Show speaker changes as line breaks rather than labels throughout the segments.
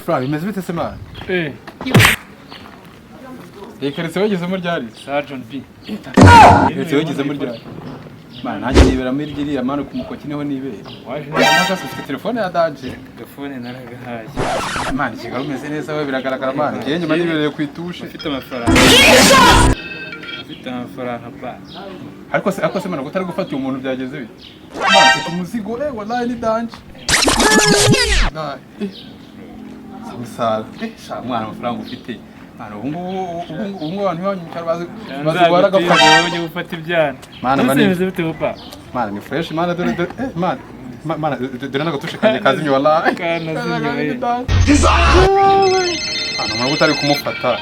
Fra, bimeze bite se man?
Eh,
Reka retse wagezemo ryari?
Sergeant B.
Retse wagezemo ryari? Man, nanjye nibera muri iriya man ku mukoki niho nibera.
Waje.
Nagase ufite telefone ya danger.
Telefone naragahaye.
Man, Kigali umeze neza we biragaragara man. Ngiye nyuma nibereye ku itushe.
Ufite amafaranga. Ufite amafaranga pa.
Ariko se man, utari gufata uyu muntu byageze bite? Man, ufite umuzigo wallahi ni danger. Na, Samusara. Sha mwana amafaranga ufite. Man, ubu ngubu abantu iwanyu mu cyaro bazi guhara agafata.
Wowe ujye gufata ibyana.
Mana,
Ese
mani.
bimeze bite papa?
Mana ni fresh mana dore dore mana mana dore n'agatushe kanjye kazimye wallahi.
Kanazimye, we.
Hano umuntu utari kumufata.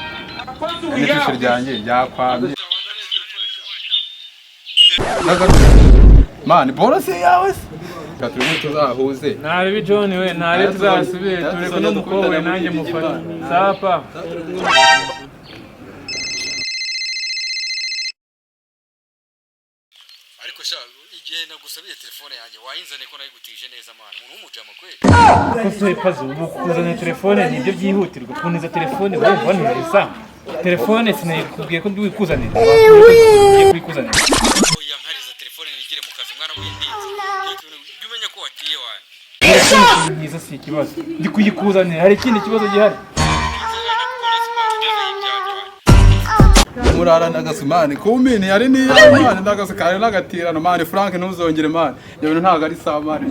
N'itushe ryanjye ryakwamye. Man, bora se yawe se. Reka turebe tuzahuze.
Ntarebe John we, ntarebe tuzasubire tureke n'umukobwa we nanjye mufate. Sapa.
Ariko sha, igihe nagusabiye telefone yanjye wayinzane ko nayigutije neza mana, umuntu w'umujama kweli.
Ko se pazo ubu kuzana telefone nibyo byihutirwa? Kuntiza telefone urumva waniriza telefone, sinayikubwiye ko ndikuzanira. Ngiye kuyikuzanira.
Oya, mpariza telefone nigire mu kazi mwana w'indinzi. Jya umenya ko watiye wanjye.
Mwiza si ikibazo, ndi kuyikuzanira, hari ikindi kibazo gihari?
Murara n'agasu man, kumini yari niya man, n'agasu kare n'agatirano man. Frank ntuzongere man. Ibyo bintu ntabwo ari sawa man.